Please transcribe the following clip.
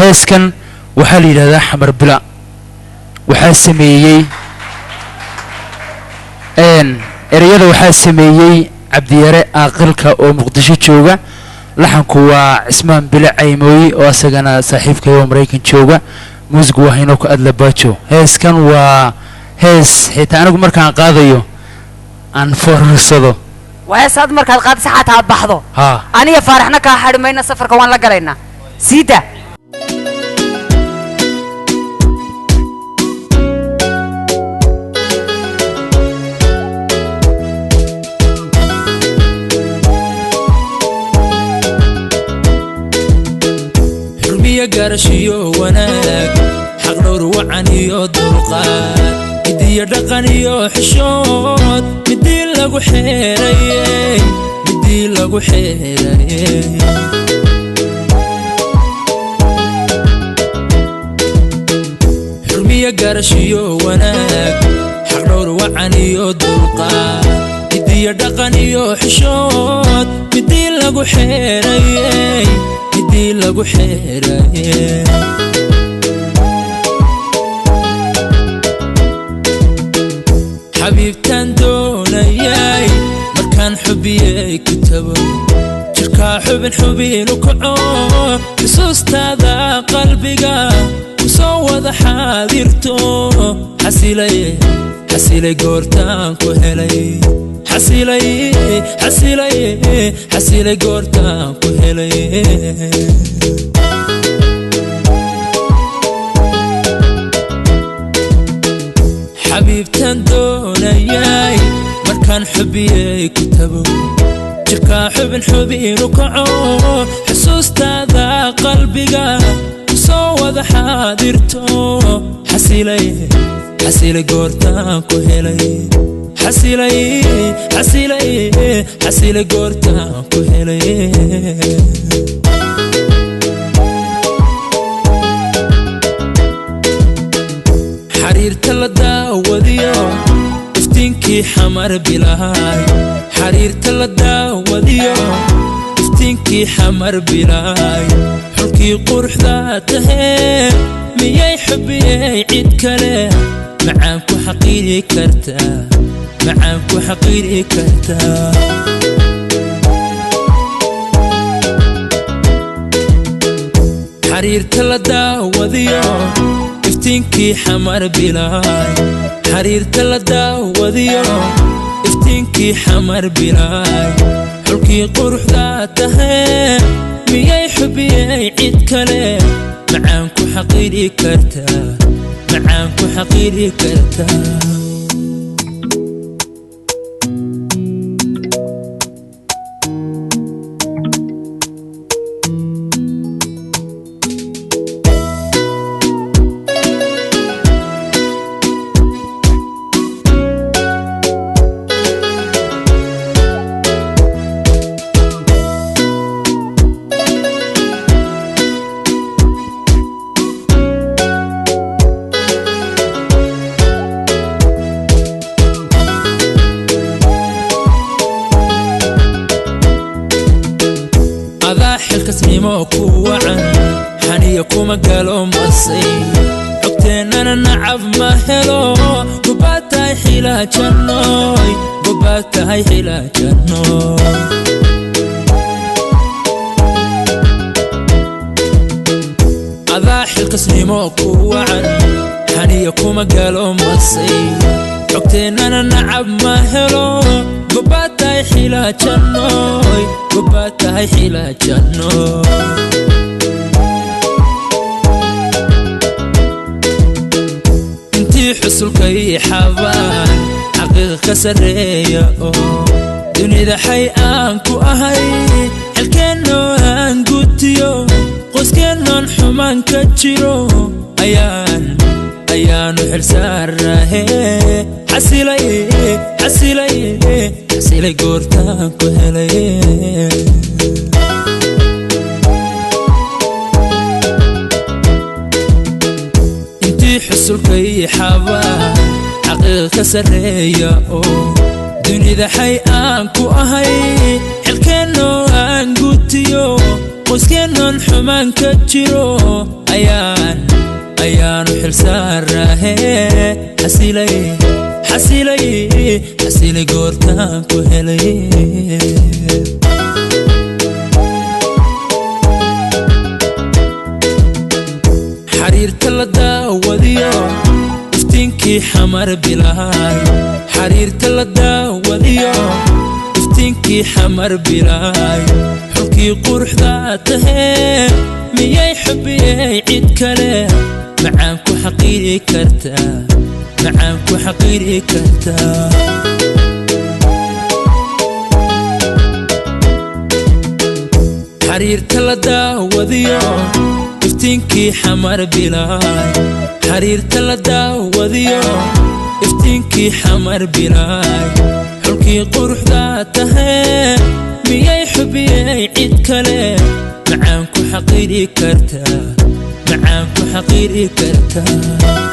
Heeskan waxaa la yidhahdaa Xamar Bila. Waxaa sameeyey ereyada, waxaa sameeyey Cabdiyare Aaqilka oo Muqdisho jooga. Laxanku waa Cismaan Bile Caymooyi oo asagana saaxiibkay oo Maraykan jooga. Muusigu waa Haynoko Adlabaajo. Heeskan waa hees xitaa anigu markaan qaadayo aan foorarsado. Waa hees aad markaad qaadisa xataa aad baxdo. Haa. Aniga Faaraxna kaa xadhi mayna, safarka waan la galaynaa. Siida. Xurmiyo garashiyo wanaag, xaqdhowr wacan iyo dulqaad, midiyo dhaqan iyo xishood, midii lagu xeerayey, midii lagu xeerayey. Xurmiyo garashiyo wanaag, xaqdhowr wacan iyo dulqaad, midiyo dhaqan iyo xishood, midii lagu xeerayey, midii lagu xeerayey. Xabiibtaan doonayay markaan xubiyey ku tago, jirkaa xubin xubinu kaco, xusuustaada qalbiga ku soo wada xaadirto. Xasilay, xasilay goortaan ku helay. Xasilay, xasilay, xasilay goortaan ku helay. Xabiibtaan doonayay markaan xubiyey ku tago, jirkaa xubin xubinu kaco, xusuustaada qalbiga ku soo wada xaadirto. Xasilay, xasilay goortaan ku helay. Xasilay, xasilay, xasilay goortaan ku helay. Xariirta la daawadiyo iftiinkii Xamar Bilaay, xariirta la daawadiyo iftiinkii Xamar Bilaay, xulkii quruxda tahee, miyay xubiyey cid kale macaan ku xaqiiri kartaa? Macaan ku xaqiiri kartaa? Xariirta la daawadiyo iftiinkii Xamar Bilaay, xariirta la daawadiyo iftiinkii Xamar Bilaay, xulkii quruxda tahee, miyay xubiyey cid kale macaan ku xaqiiri kartaa? Macaan ku xaqiiri kartaa? Adaa xilkasnimo ku wacan, xaniya kuma galo masay, xogteennana nacab ma helo. Gubaad tahay xilaajannoy, gubaad tahay xilaajannoy. Adaa xilkasnimo ku wacan, xaniya kuma galo masay, xogteennana nacab ma helo. Gubaad tahay xilaajannoy, gubaad tahay xilaajannoy. Intii xusulkay xabaan xaqiiqa ka sarreeya oo dunida xay aan ku ahay, xilkeennoo aan gutiyo, qoyskeenoon xumaan ka jiro, ayaan ayaanu xilsaarahe. Xasilay, xasilay, xasilay goortaan ku helay. Intii xusulkay xabaan xaqiiqa ka sarreeya oo dunida xay aan ku ahay, xilkeennoo aan gutiyo, Qoyskeennan xumaan ka jiro ayaan ayaanu xilsaaraahe. Xasilay, xasilay, xasilay goortaan ku helay. Xariirta la daawadiyo iftiinkii xamar bilaay, xariirta la daawadiyo iftiinkii xamar bilaay, xulkii quruxda tahee, miyay xubiyey cid kale macaan ku xaqiiri kartaa? Macaan ku xaqiiri kartaa? Xariirta la daawadiyo iftiinkii xamar bilaay, xariirta la daawadiyo iftiinkii xamar bilaay, xulkii quruxda tahee, miyay xubiyey cid kale macaan ku xaqiiri kartaa? Macaan ku xaqiiri kartaa?